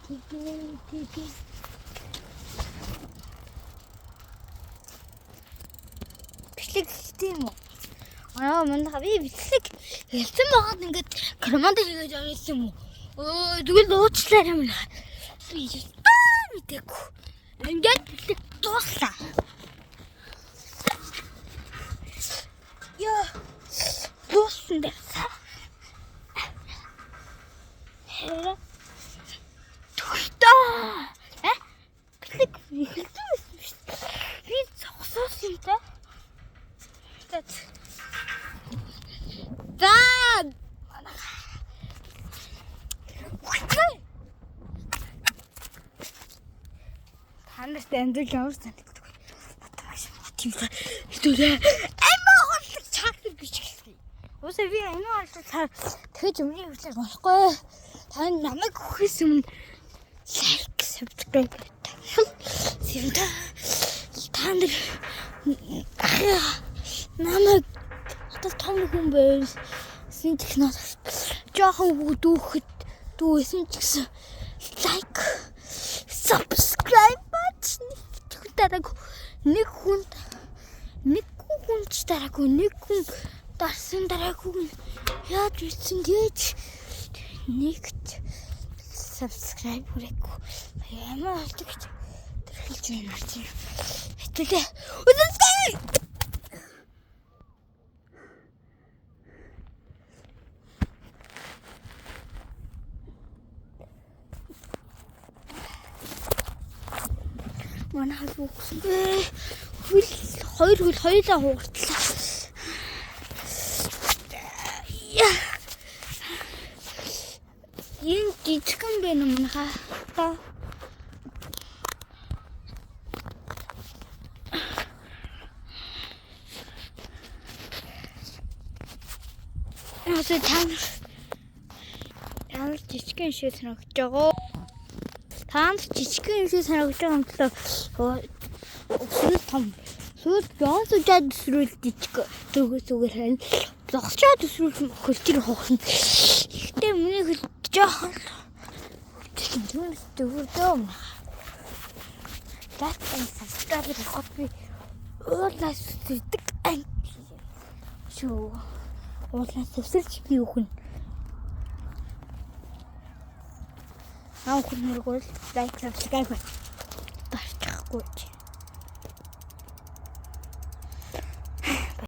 Тэгэн тэгэн. Бичлэг хийх юм уу? Аа, манайха би бичлэг хэлсэн байгаад ингээд команд хийгээд явсан юм уу? Өө, тэгвэл уучлаарай юм. Би мэдээгүй. Ингээд бичлэг дууслаа. Яа. Дууссан дээр. Хэра. Түгтээ. Э? Бичлэг эхэлсэн байсан шүү дээ. Би зогсоосон юм та. За. За. Та нарт амьдрал ямар санагддаг вэ? Надад маш тийм хэвлээ. Амиа хорлог чаадаг гэж хэлсэн. Уусаа би амиа хорлог цаа тэгэж өмнө хэвлэх болохгүй. Та намайг хөхөөс өмнө like, subscribe тавьсан. Та нар намайг одоо том хүн байсан ч надад жоохон хүүхэд дүүхэд дүүсэн ч гэсэн like, subscribe бач нэг дараагүй, нэг хүн нэг хүн ч дараагүй, нэг хүн дарсан дараагүй яаж үтсэн гэж нэгт subscribe хүрээгүй ямар болдог гэж тэрхэлж байна тийм. Хэвлээ. Үзэлтэй. Манай хал үгсэн бэ. Хөл хоёр хөл хоёулаа хугартлаа. Энэ жижигхэн байна манайхаа. Одоо та нар жижигхэн шиг санагдаж байгаа. Та нар жижигхэн юм шиг санагдаж байгаа юм төлөө өсрөл том. Сүүл бонсожаад өсрөл жижиг зүгээс зүгээр харин зогсчоод өсрөл хөлтөр хохно. Гэхдээ миний хөл жоохон түүнээс зүгээр дөө. Like and subscribe хийхэд би уулаас өсөрдөг шүү. Уулаас өсөрч би үхэн. Аа хүмүүргүүл like, subscribe дарчихгүй чи.